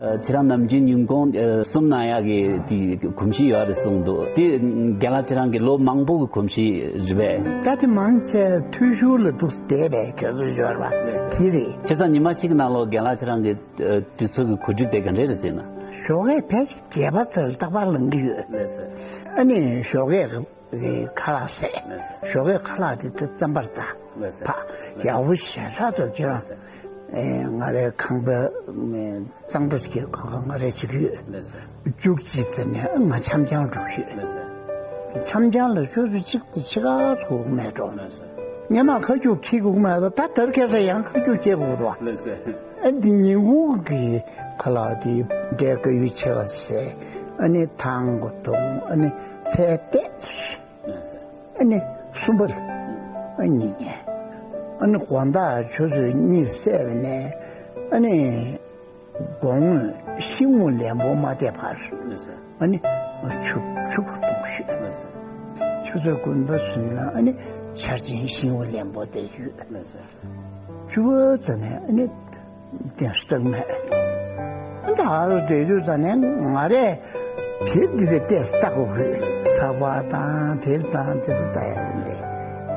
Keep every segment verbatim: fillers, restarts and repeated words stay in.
ཁྱེད་རང་ནམ་རྒྱུན་ཉིན་གུང་གསུམ་གནང་ཡག་གི་དེ་གོམས་གཤིས་ཡོད་རེད་གསུངས་འདུག་དེ་རྒན་ལགས་ཁྱེད་རང་གི་ལོ་མང་པོ་གི་གོམས་གཤིས་རེད་པས། ད་དེ་མང་ཆེ་འཐུས་ཤོར་ལ་འདུག་བསྡད་པའི་དུས་ཚོད་ཡོད་རེད་པ། དེ་རེད། བྱས་ཙང་ཉི་མ་གཅིག་ནང་ལོགས་རྒན་ལགས་ཁྱེད་རང་གི་དུས་ཚོད་ཀྱི་གོ་སྒྲིག་དེ་ག་འདྲས་རེད་ཟེར་ན། ཞོགས་ཀས་ཕལ་ཆེར་བརྒྱད་པ་ཙམ་ལ་རྟག་པར་ལངས་ཀྱི་ཡོད། ཨ་ནི་ཞོགས་ཀས་ཁ་ལག་བཟས། ཞོགས་ཀས་ཁ་ལག་དེ་དེ་རྩམ་པར་ད་ཕ་ཡག་པོ་ཞེ་དྲག་ཏུ་ཅི་རང་ང་རའི་ཁང་པ་གཙང་སྦྲ་ཞིག་གི་ཁང་པ་ང་རའི་བྱེད་ཀྱི་ཡོད། བཅུ་གཅིག་ཙམ་ནས་ང་འཆམ་འཆམ་འགྲོ་གི་ཡོད། འཆམ་འཆམ་ལ་ཆུ་ཚོད་གཅིག་དང་ཕྱེད་ཀ་ཚོ་འགོར་མེད་འགྲོ། སྔོན་མ་ཁ་རྒྱུག་འཁྱེར་དགོས་མེད་འགྲོ། ད་དར་ཁ་ས་ཡང་ཁ་རྒྱུག་འཁྱེར་དགོས་འགྲོ། ཨ་འདི་ཉིན་གུང་གི་ཁ་ལག་དེ་འབྲས་དཀར་ཡོལ་ཕྱེད་ཀ་བཟས། ཨ་ནི་ཐང་གོ་བཏུང་། ཨ་ནི་ཚལ་བལྟས། ཨ་ནི་གསུམ་པ་ལ་ཨ་གཉིད་ཉལ། ཨ་ནི་དགོང་དག་ཆུ་ཚོད་གཉིས་བསྲེས་པ་ནས་ཨ་ནི་དགོང་དག་ཤིང་འོ་ལན་པོ་མ་བལྟས་བར་ཨ་ནི་ཆུ་ཆུ་བུར་བཏུང་ཤོད། ཆུ་ཚོད་དགུ་པ་ཟིན་ན་ཨ་ནི་ཆར་ཆེན་ཤིང་འོ་ལན་པོ་བལྟས་ཤོད། བཅུ་པ་ཙམ་ནས་ཨ་ནི་ཏོག་ཙམ་བལྟས་མེད། ཨ་ད་ཨ་རུ་བསྡད་དུས་ཙམ་ནས་ང་རས་དེབ་འདི་ལ་ཏོག་ཙམ་ལྟ་དགོས་གི། ཚགས་པར་དང་དེབ་དང་དེ་ཚོ་ལྟ་ཡག་རེད།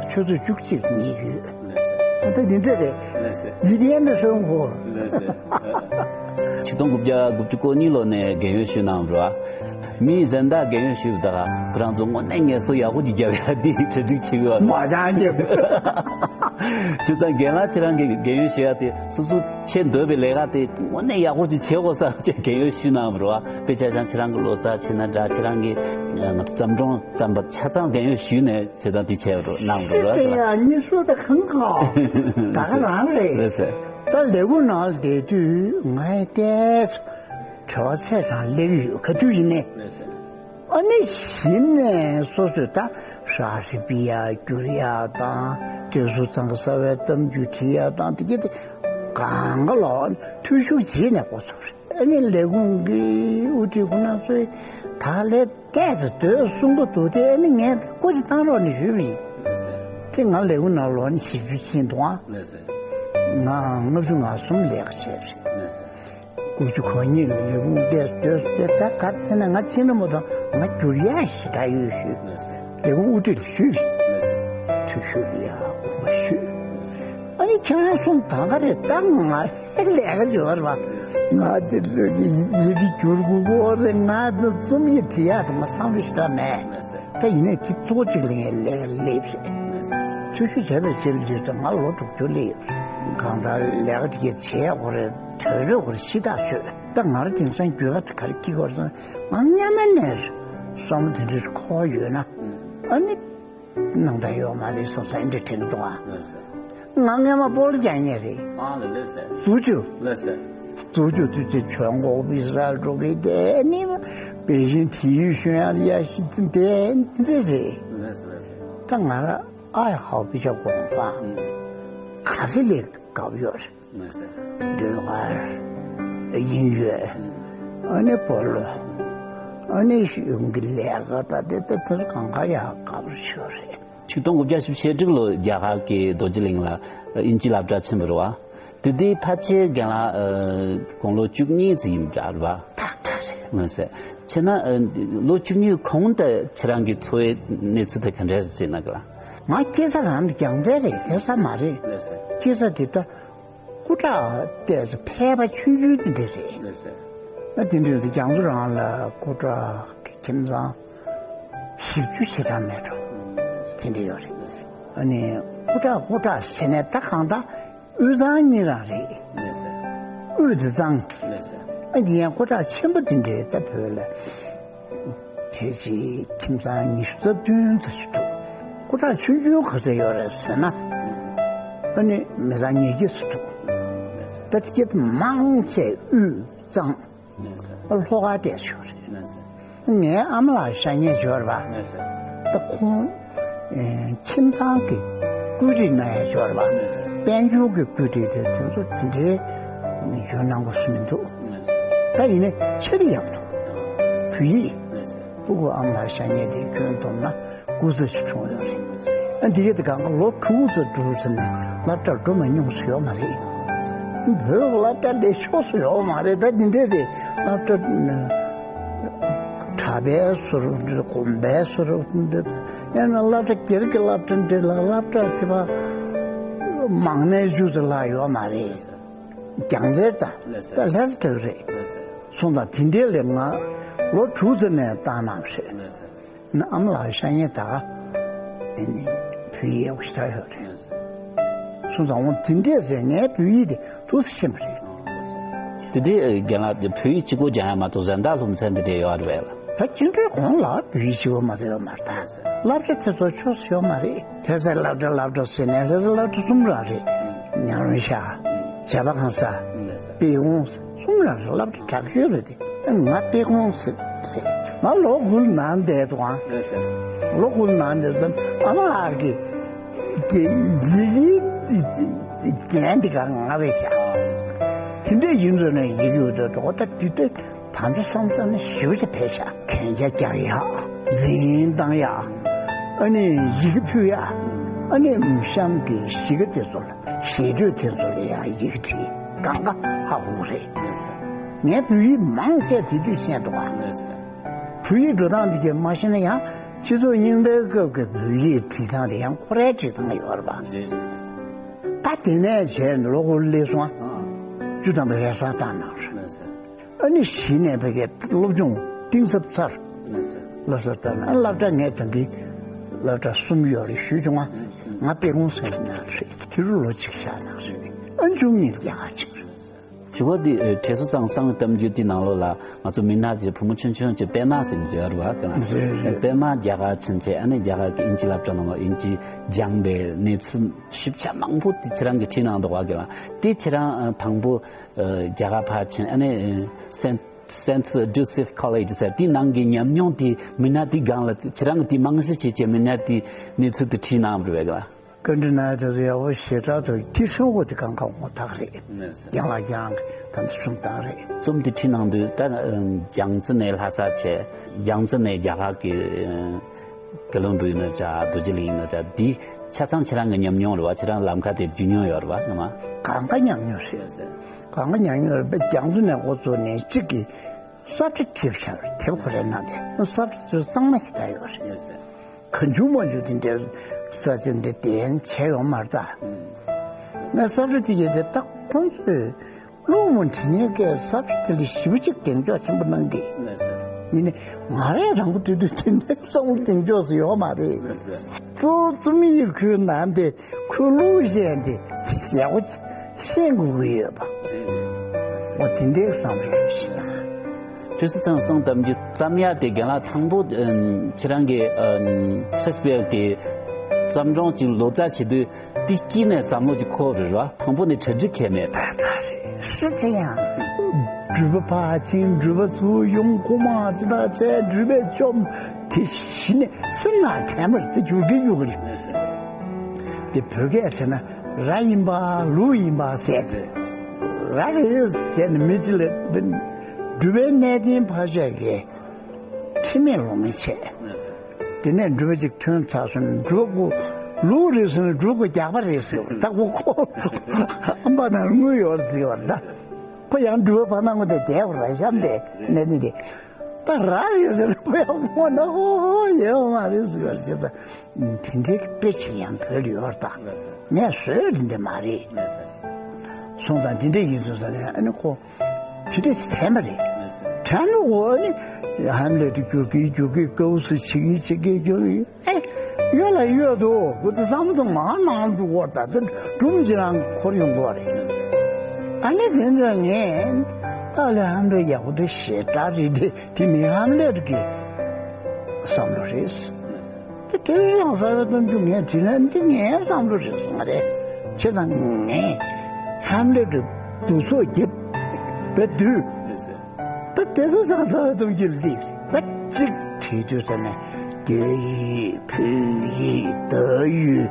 ཆུ་ཚོད་བཅུ་གཅིག་ཉལ་ཡོད། ཨ་ད་འདི་འདྲ་རེད། ཡིད་ཡན་ན་སོང་གོ། ཆིག་སྟོང་དགུ་བརྒྱ་དགུ་བཅུ་གོ་གཉིས་ལོ་ནས་རྒན་ཡོལ་ཞུས་གནང་བ་རེད་བ། མི་གཞན་དག་རྒན་ཡོལ་ཞུས་པ་དག་ཁོ་རང་ཚོ་དངོས་གནས་ངལ་གསོ་ཡག་པོ་ཅིག་བརྒྱབ་ཡ་འདི་གྲ་སྒྲིག་བྱེད་དགོས་པ་མ་ཅང་རྒྱབ། བྱས་ཙང་རྒན་ལགས་ཁྱེད་རང་གིས་རྒན་ཡོལ་ཞུ་ཡ་དེ་སོ་སོ་བྱེད་འདོད་པའི་ལས་ཀ་དེ་དངོས་གནས་ཡག་པོ་ཅིག་བྱེད་དགོས་བསམ་བྱས་རྒན་ཡོལ་ཞུས་གནང་བ་རེད་བ། དཔེ་ཆ་ཆ་ཁྱེད་རང་གི་ལོ་ཙཱ་བྱས་ན་འདྲ། ཁྱེད་རང་གིས་ང་ཚོ་བརྩམས་སྒྲུང་བརྩམས་པ་ཆ་ཚང་རྒན་ཡོལ་ཞུས་ནས་བྱས་ཙང་དེ་བྱས་པ་རེད་གནང་བ་རེད་བ། ཡ་གཉིས་སུ་ད་གང་ག་ད་ག་རང་རེད། རེད་ཟེར། ད་ལས་ཁུངས་ནང་ལ་བསྡད་དུས་ང་ཡི་ཏོག་ཙམ་བྲེལ་བ་ཚད་དང་སླེབས་ཡོད། ག་དུས་ཡིན་ནའི། ཨ་ནི་གཞི་ནས་སོ་སོས་ད་ཧྲ་ཧྲི་པི་ཡ་བསྒྱུར་ཡག་དང་བཀྲ་ཤིས་གཙང་ཁ་གསར་བའི་གཏམ་རྒྱུད་བྲིས་ཡག་དང་དེ་གྱད་དེ་གང་ག་ལ་འཐུས་ཤོར་བྱས་ནས་འགོ་ཚུགས་རེད། ཨ་ནི་ལས་ཁུངས་ཀྱི་དབུ་ཁྲིད་ཁོ་རང་ཚོས་ད་ལས་ཏོག་ཙམ་སྡོད་གསུང་གི་འདུག་སྟེ། ཨ་ནི་ངས་སྐུ་མཁྱེན་བཏང་རོགས་གནང་ཞུས་པ་ཡིན། དེ་ང་ལས་ཁུངས་ནང་ལོ་ནི་བཞི་བཅུ་ཕྱིན་འདུག་ཨ། ང་ལྔ་བཅུ་ང་གསུམ་ལས་ཀ་བྱས་རེད། དགུ་བཅུ་གོ་གཉིས་ལ་ལས་ཁུངས་ཏོག་ཙམ་སྡོད་སོང་སྟེ། ད་ག་རེ་ཟེར་ན་ང་ཕྱིན་ན་མ་གཏོགས་ང་བསྒྱུར་ཡག་ཞེ་དྲག་ཡོད་ཞུས། ལས་ཁུངས་དབུ་ཁྲིད་ལ་ཞུས་པ་ཡིན། འཐུས་ཤོར་ཡག་དགོངས་པ་ཞུས། ཨ་ནི་ཁྱེད་རང་གསུང་གང་ག་རེད། ད་ང་ལས་ཀ་ཡོད་རེད་པ། ང་དེ་ལོས་ཀྱི་ཡི་གེ་བསྒྱུར་དགོས་གོ་རེད། ང་དེ་རྩོམ་ཡིག་བྲིས་ཡག་དེ་ང་བསམ་བློ་ཞེ་དྲག་མེད། ད་ཡིན་ནའི་དེ་གཙོ་བོ་གཅིག་ལ་ངས་ལས་ཀ་སླེབས་རེད། འཐུས་ཤོར་བྱས་པའི་ཕྱིར་འདིར་ད་ང་ལོ་དྲུག་ཅུ་སླེབས་ཡོད་རེད། གང་ལྟར་ལས་ཀ་དེ་གས་བྱེད་ཡག་གོ་རེད། དོན་རེ་གོ་རེ་ཞེ་དྲག་ཤོད། ད་ང་རང་དེང་སང་འགྱོད་པ་དེ་ག་རེ་སྐྱེ་གོ་རེད་ཟེར་ན། ང་སྔོན་མ་ནས་བསམ་བློ་དེ་འདྲ་འཁོར་ཡོད་ན་ཨ་ནི་སྣང་དག་ཡོད་མ་རེད་བསམ་བསམ་འདྲ་དྲན་འདུག་ཨ། ང་སྔོན་མ་སྤོ་ལོ་རྒྱག་མཁན་རེད། ཨ་ལ་ལེ་སེ། རྫུ་ཆུ། ལེ་སེ། རྫུ་ཆུ་དུས་ཚོད་གྱོན་གོག་པི་ས་འགྲོ་གི་དེ་ནི་པེ་ཤིན་དེ་ཡུལ་ཤོད་ཡག་ཡ་ཤི་ཙི་དེ་འདི་རེད། ལེ་སེ་ལེ་སེ། ད་ང་ར་ཨ་ཡ་ཧའོ་པི་ཤ་གོང་ས་ག་རེ་ལས་སྐབས་ཡོད་རེད། ལེ་སེ། ཟློས་གར། དབྱིན་ཡོད། ཨ་ནི་སྤོ་ལོ། ཨ་ནི་གཞུང་གི་ལས་ཀ་ད་དེ་ད་དེར་གང་ག་ཡག་སྐབས་ཤོད་རེད། ཆིག་སྟོང་དགུ་བརྒྱ་བཞི་བཅུ་ཞེ་དྲུག་ལོ་རྒྱ་གར་གྱི་རྡོ་རྗེ་གླིང་ལ་དབྱིན་ཇི་སློབ་གྲྭར་ཕྱིན་པ་རེད་བ། དེ་དུས་ཕལ་ཆེར་རྒན་ལགས་དགུང་ལོ་བཅུ་གཉིས་ཙམ་ཡིན་པ་འདྲ་རེད་བ། ཏག་ཏག་རེད། ལགས་སེ། བྱས་ན་ལོ་བཅུ་གཉིས་གོང་དུ་ཁྱེད་རང་གི་འཚོ་བའི་གནས་ཚུལ་དེ་ག་འདྲ་རེད་ཟེར་ན་ག་ལ། ང་སྐྱེས་ས་རང་གི་རྒྱལ་རྩེ་རེད། ལྷ་ས་མ་རེད། ལགས་སེ། སྐྱེས་ས་དེ་ད། སྐུ་དྲག་ཏོག་ཙམ་ཕལ་པ་ཆུང་ཆུང་དེ་འདྲ་རེད། ལགས་སེ། ཨ་དེ་འདྲ་ཡོད་དུས་རྒྱ་མཚོ་རང་ལ་སྐུ་དྲག་གི་ཁྱིམ་ཚང་བཞི་བཅུ་ཞེ་གྲངས་མེད་འགྲོ། དེ་འདྲ་ཡོད་རེད། ཨ་ནི་སྐུ་དྲག་སྐུ་དྲག་ཟེར་ནས་ད་གང་ལྟར་དབུས་གཙང་གཉིས་རང་རེད། ལགས་སེ། དབུས་དེ་གཙང་། ལགས་སེ། ཨ་དེ་ཡང་སྐུ་དྲག་ཆེན་པོ་དེ་འདྲ་ད་བོད་ལ། དེ་རྗེས་ཁྱིམ་ཚང་ཉི་ཤུ་རྩ་བདུན་ཙམ་ཞིག་འདུག་སྐུ་དྲག་ཆུང་ཆུང་ག་ཚོད་ཡོད་རེད་ཟེར་ན། ཨ་ནི་མི་ཚང་ཉིས་བརྒྱ་ཙམ་འདུག་ད་དེ་གྱད་མང་ཆེ་དབུས་གཙང་། ཨ་ལྷོ་ཁ་བལྟས་ཡོད་རེད། ངའི་ཨ་མ་ལགས་ཤ་ཉེ་ཡོད་རེད་པ། ད་ཁོང་ཁྱིམ་ཚང་གི་བཀོད་སྒྲིག་གནང་ཡ་ཡོད་རེད་པ། དཔལ་འབྱོར་གྱི་བཀོད་སྒྲིག་དེ་དེ་ཚོ་དེ་འདྲའི་ཡོད་སྣང་གོ་སུ་མི་འདུག་ད་ཡིན་ནའི་ཆེ་རི་ཡག་འདུག་བོད་ཡིག་སྤུ་གུ་ཨ་མ་ལགས་ཤ་ཉེ་དེ་སྐྱོན་བསྡོམས་ན་དགུ་ཙམ་ཞིག་གྲོངས་ཡོད་རེད། ཨ་འདི་གས་དེ་གང་ག་ལོ་དྲུག་ཙམ་དྲུག་ཙམ་ནས་སློབ་གྲྭར་འགྲོ་མ་མྱོང་ས་ཡོད་མ་རེད། བོད་སློབ་གྲྭ་ལས་ཕྱོགས་སུ་ཡོད་མ་རེད། ད་འདི་འདྲས་རེད། སློབ་གྲྭ་གྲྭ་པའི་སོ་རུ་འདི་དགོན་པའི་སོ་རུ་འདི་ཡང་ན་སློབ་གྲྭ་སྒེར་གྱི་སློབ་གྲྭ་འདི་ལ་སློབ་གྲྭ་དེ་བ་མང་ནས་བཅུ་ཙམ་ལྷག་ཡོད་མ་རེད། རྒྱང་ཚད་ད་ལྷ་ས་དོད་རེད། སོང་ཙང་དེ་འདྲའི་ལས་ང་ལོ་དྲུག་ཙམ་ནས་བཏང་གནང་བ་རེད། ཨ་མ་ལགས་ཤ་ཉེ་ད་ཨ་ནི་བོད་ཡིག་ཡག་པོ་ཞེ་དྲག་ཡོད་རེད། སོང་ཙང་འོ་དེ་འདྲས་ཟེར་ངའི་བོད་ཡིག་དེ་ཏོག་ཙམ་ཤེས་པ་རེད། དེ་འདྲའི་རྒན་ལགས་དེ་བོད་ཡིག་གཅིག་པོ་སྦྱང་ཡ་མ་གཏོགས་གཞན་དག་སློབ་ཚན་དེ་འདྲས་ཡོད་རེད་པས་ལགས། ད་ཁྱེད་ཚོའི་གོང་ལ་བོད་ཡིག་གཅིག་པོ་མ་གཏོགས་ཡོད་མ་རེད་ད། སློབ་གྲྭ་དེ་ཚོ་ཕྱོགས་སུ་ཡོད་མ་རེད། ལྷ་སའི་སློབ་གྲྭ་སློབ་གྲྭ་ཟེར་ནས་ལྷ་སའི་སློབ་གྲྭ་གསུམ་རང་རེད། ཉང་རོང་ཤག་བྱ་བ་གང་ས། དཔེ་ཁོང་གསུམ་རང་རེད། སློབ་གྲྭ་དྲག་ཤོས་རེད་དེ། ང་དཔེ་ཁོང་ཟེར་ཟེར། ང་ལོ་དགུ་ནང་བསྡད་འདུག་ཨང་། ལོ་དགུ་ནང་བསྡད་ཙང་ཨ་མ་ལགས་ཀྱི་ཀྱི་ཡི་གེའི་རྒྱན་འདི་ག་ང་རེད་བྱ། དེ་འདྲས་ཡིན་ཙང་ནས་ཡི་གེ་འུ་ཚོ་འགྲོ་ད་དེ་ལྟ། དམ་བཅའ་བསམ་བསམ་ནི་ཞེ་པོ་ཅིག་ཕལ་ཆེར་གན་རྒྱ་རྒྱག་ཡག་འཛིན་བཏང་ཡག་ཨ་ནི་ཡི་གེ་ཕུལ་ཡག་ཨ་ནི་གཤམ་གྱི་གཞིས་ཀ་དེ་ཚོ་ལ་ཞེ་འདོད་དེ་ཚོ་ལ་ཡང་ཡི་གེ་བྲིས་གང་ག་ཧ་གོ་རེད། ངས་བོད་ཡིག་མང་ཆེ་དེ་དུས་ཤེས་འདུག་ག་བོད་ཡིག་འགྲོ་སྟངས་འདི་གས་མ་ཤེས་ན་ཡང་སྤྱི་ཚོགས་རྙིང་པའི་སྐབས་ཀྱི་བོད་ཡིག་བྲིས་སྟངས་དེ་ཡང་ཁོ་རའི་བྲིས་སྟངས་ཡོད་རེད་པ། ད་དེ་ནས་བྱས་ནས་ལོ་དགུ་སླེབས་སོང་ཨ། བཅུ་ཐམ་པ་ལྷ་སར་བཏང་གནང་རེད། ཨ་ནི་གཞི་ནས་ཕ་གིའི་སློབ་སྦྱོང་གཏིང་ཟབ་ཚར། ལྷ་སར་བཏང་ཨ་སློབ་གྲྭ་ངས་ད་གིན་སློབ་གྲྭ་གསུམ་ཡོད་རེད་ཞུས་བྱུང་ང་། ང་དཔེ་ཁོང་ཟེར་གནང་རེད། དེ་རུ་ལོ་གཅིག་བཞག་གནང་རེད། ཨ་ནི་བཅུ་གཉིས་རྒྱ་གར་ཕྱིན་རེད། དྲི་བ་འདི་ཨེ་བགྲེས་སོང་གསང་བའི་གཏམ་རྒྱུད་འདི་ནང་ལོགས་ལ་ང་ཚོ་མི་སྣ་གཅིག་བུ་མོ་ཆུང་ཆུང་གཅིག་པད་མ་ཟེར་ནས་ཡོད་རེད་བ། དེ་ལ་རེད་རེད། པད་མ་རྒྱ་གར་ཕྱིན་ཚེ་ཨ་ནི་རྒྱ་གར་གྱི་དབྱིན་ཇི་སློབ་གྲྭ་ནང་ལ་དབྱིན་ཇི་སྦྱངས་པའི་གནས་ཚུལ་ཞིབ་ཆ་མང་པོ་དེ་ཁྱེད་རང་གིས་བྲིས་གནང་འདུག་བ། དེ་ལ་དེ་ཁྱེད་རང་ཨ་དང་པོ་ཨ་རྒྱ་གར་ཕར་ཕྱིན་ཨ་ནི་ཨ་Saint Saint Joseph College ཟེར་དེའི་ནང་གི་ཉམས་མྱོང་དེ་མི་སྣ་དེའི་སྒང་ལ་ཁྱེད་རང་གིས་དེ་རྨང་གཞི་བྱས་བྱས་མི་སྣ་དེའི་གནས་ཚུལ་དེ་བྲིས་གནང་བ་རེད་བས། བཀའ་འདྲི་གནང་ཡ་དེ་ཚོ་ཡག་པོ་ཞེ་དྲག་འདུག་ཁྱི་ཧྲིལ་པོ་དེ་གང་ག་འོ་ཐག་རེད། རྒན་ལགས་ཀྱང་ད་ནི་གསུངས་སྟངས་རེད། རྩོམ་དེ་བྲིས་གནང་དུས་ད་རྒྱལ་རྩེ་ནས་ལྷ་ས་བྱས། རྒྱལ་རྩེ་ནས་རྒྱ་གར་གྱི་ཀ་ལོན་སྦུག་ཡིན་ན་འདྲ་རྡོ་རྗེ་གླིང་ཡིན་ན་འདྲ་འདི་ཆ་ཚང་ཁྱེད་རང་གི་ཉམས་མྱོང་རེད་བ། ཁྱེད་རང་ལམ་ཁ་དེར་རྒྱུས་མྱོང་ཡོད་རེད་བ་ངོ་མ། གང་ག་ཉམས་མྱོང་རེད། གང་ག་ཉམས་མྱོང་རེད་པས། རྒྱལ་རྩེ་ནས་འགོ་བཙུགས་ནས་གཅིག་གི་གསར་བརྗེ་ཁེབས་ཤར་ཁེབས་ཁོ་རེ་གནང་སྟེ་གསར་བརྗེ་ཚོ་གཙང་མ་ཞིག་ད་ཡོད་རེད། གང་བྱུང་མང་བྱུང་དེ་འདྲའི་གསར་བརྗེ་འདི་གཏན་བྱས་ཡོད་མ་རེད་ད། ངས་གསར་བརྗེ་དེ་གས་དེ་ད་ཁོང་ཚོས་སློང་མོ་འདྲི་མཁན་གྱི་གསར་བརྗེ་དེ་ལ་ཞེ་པོ་ཅིག་གདེང་འཇོག་ཆེན་པོ་གནང་གི། ཡིན་ནའི་ང་རང་དང་པོ་བྲིས་དུས་དེ་འདྲའི་བསམ་བློ་གདེང་འཇོག་སུ་ཡོད་མ་རེད། གཙོ་བོ་རྩོམ་ཡིག་ཁོའི་ནང་དེ། ཁོས་བློ་ཞན་ཏེ་ཞེ་པོ་ཤེས་དགོས་ཀྱི་ཡོད་པ། འོ་དེ་འདྲའི་བསམ་བློ་ཞིག་དང་། བཀྲ་ཤིས་ཚང་གསུང་གཏམ་རྒྱུད་བརྩམས་ཡ་དེ་རྒན་ལགས་དང་པོ་ཨམ་ཁྱེད་རང་གི་ཨམ་ཆེས་པའི་གི་བརྩམས་སྒྲུང་ཅིག་ལོ་ཙཱ་བྱེད་དུས་དེ་དཀྱིལ་ནས་བསམ་བློ་ཅིག་འཁོར་རེད་བ། དང་པོ་ནས་གྲ་སྒྲིག་གས་མེད་པ། ད་ད་རེད་ཤི་ཆེ་ཡང་། འགྲུལ་པ་ཕར་ཕྱིན་འགྲུལ་པ་ཚུར་ཡོང་ཁོ་མ་ཅི་ད་བྱས་འགྲུལ་པས་བཅོམ་དེ་གཞི་ནས་སེམས་ལ་དྲན་པར་དེ་འཇུག་གི་འཇུག་གི་རེད། དེ་བོད་སྐད་བྱས་ན་ར་ཡིན་པ་ལུག་ཡིན་པ་ཟེར་ཏེ། ར་རེད་ཟེར་ནས་མི་གཅིག་ལ་འགྲུལ་པའི་གནས་བརྟན་ཕར་ཕྱོགས་ཀྱི་ཁྲིམས་མེད་ལུགས་མེད་བྱས། དེ་ནས་འགྲུལ་པ་ཅིག་ཐོན་ཚར་སོང་། འགྲུལ་པ་ཁོ་ལུག་རེད་ཟེར་ན་འགྲུལ་པ་ཁོ་རྒྱགས་པ་རེད་ཟེར་བ་ད་ཁོ་ཁོ་ཨམ་པ་ནང་དངུལ་ཡོད་ཟེར་བ་ད། ཁོ་ཡང་འགྲུལ་པ་ཕར་ནང་ངོ་དེ་བསྡད་པ་ར་གཤམ་དེ་གནས་ནི་དེ། ད་ར་རེད་ཟེར་ན་ཁོ་ཡང་སྔོན་ན་ཧོ་ཧོ་ཡོད་མ་རེད་ཟེར་བ་ཟེར་ད། དེ་འདྲའི་དཔེ་ཆ་ཡང་བོད་ལ་ཡོད་རེད་ད། ངས་བཟོས་རེད་འདི་མ་རེད། སོང་ཙང་འདི་འདྲ་ཡིན་ཚུལ་ས་ནས་ཨ་ནི་ཁོ་དེ་འདྲ་ཞིག་དྲན་པ་རེད། དྲན་ནས་འོ་ནི་ཧམ་ལེ་ཏུ་རྒྱུག་གི་རྒྱུག་གི་ཀའུ་སུ་བྱེད་ཀྱི་བྱེད་ཀྱི་རྒྱུག་གི་ཨེ་ཡོད་ལ་ཡོད་དོ་ཁོ་ཚོ་བསམ་བློ་མང་ནང་འདུག་བར་ད་དེ་སྒྲུང་ཅི་རང་འཁོར་ཡོང་གི་རེད། ཨ་ནི་དེ་འདྲ་ངས་ཏཱ་ལའི་ཧམ་ལེ་ཡག་པོ་དེ་ཞེ་དྲག་རེད་དེ་དེ་མི་ཧམ་ལེ་ཏུ་གི་བསམ་བློ་རེད། དེ་དེ་ཡང་གསང་བའི་གཏམ་རྒྱུད་ངས་བྲིས་ན་འདི་ངའི་བསམ་བློ་རེད་བསམ་རེད། བྱས་ཙང་ངས་ཧམ་ལེ་ཏུ་སྡུག་ཚོགས་བརྒྱབ་པའི་དུས། ད་དེ་ཚོ་ཚང་གསང་བའི་གཏམ་རྒྱུད་ལ་ད་གཅིག་བྲིས་དུས་ཙམ་ནས་རྒྱ་ཡིག་བོད་ཡིག་ཏཱ་ཡིག་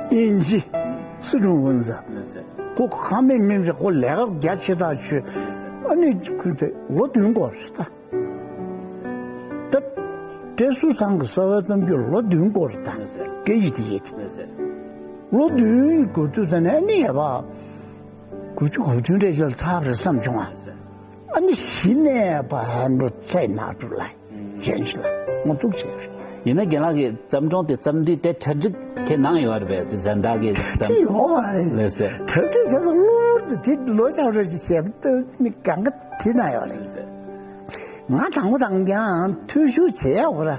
དབྱིན་ཇི་སུ་ཀྲུང་ཝུན་ཟ་ཁོ་ཁ་མེད་མིན་ཟེར་ཁོ་ལས་ཀ་རྒྱ་ཆེ་ཐག་ཆོད། ཨ་ནི་ཁུལ་དེ་ལོ་བདུན་འགོར་ད། ད་བཀྲས་ཟུར་ཚང་གི་གསང་བའི་གཏམ་རྒྱུད་ལོ་བདུན་འགོར་ད། སྐད་ཡིག་དེ་ཡིན། ལོ་བདུན་འགོར་དུས་ད་ནས་ནི་ཡ་བ། དགུ་བཅུ་གོ་བདུན་རེ་ཞིག་ལ་ཚར་བ་རེད་བསམ་བྱུང་ཨ། ཨ་ནི་གཞི་ནས་ཕར་འགྲོ་ཚེ་ནག་གྲུ་ལ་རྒྱན་ཞིག་ལ་ངོ་ཐུག་བྱས་རེད། ཡིན་ན་རྒན་ལགས་ཀྱིས་བརྩམས་སྒྲུང་དེ་བརྩམས་དུས་དེ་གྲ་སྒྲིག་དེ་གནང་ཡོད་རེད་པས། དེ་གཞན་དག་གིས་བརྩམས། དེ་ཡོད་མ་རེད། ལགས་སོ། གྲ་སྒྲིག་བྱས་ཙང་གློ་བུར་དུ་དེ་ལོ་ཆགས་རེད་ཅེས་ཞེ་པོ་ནི་གང་ག་དེ་ན་ཡོད་རེད། ལགས་སོ། ང་དང་པོ་དང་ཀྱང་འཐུས་ཤོར་བྱེད་ཡག་གོ་ར།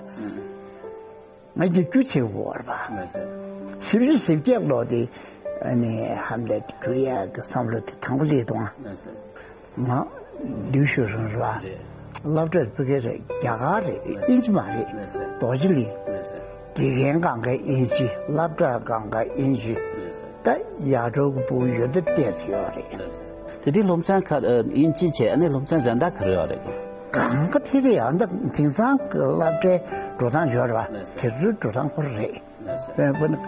ང་གི་རྒྱུ་ཆེ་བོར་བ། ལགས་སོ། བཞི་བཅུ་ཞེ་བརྒྱད་ལོ་དེ་ཨ་ནི་ཧམ་ལེ་བསྒྱུར་ཡག་གི་བསམ་བློ་དེ་དང་པོ་སླེབས་དང་། ལགས་སོ། ང་ལུས་ཤོར་རང་རེད་བ། རེད། སློབ་གྲྭར་ཕ་གིར་རྒྱ་གར་རེད། ལགས་སོ། ཨིན་ཇི་མ་རེད། ལགས་སོ། རྡོ་རྗེ་གླིང་། ལགས་སོ། དགེ་རྒན་གང་ག་ཨིན་ཇི། སློབ་གྲྭ་གང་ག་ཨིན་ཇི། ལགས་སོ། ད་ཡར་འབྲོག་གི་བུ་ཡོད་དེ་བལྟས་ཡོད་རེད། ལགས་སོ། དེ་དུས་སློབ་ཚན་ག་ཨ་ཨིན་ཇི་བྱས། ཨ་ནི་སློབ་ཚན་གཞན་དག་ག་རེ་ཡོད་རེད། གང་ག་དེ་རེད། ཨ་ནི་དེང་སང་གི་སློབ་གྲྭའི་འགྲོ་སྟངས་ཡོད་རེད་བ། ལགས་སོ། དེ་ཚོའི་འགྲོ་སྟངས་ཁོ་རེད། ལགས་སོ།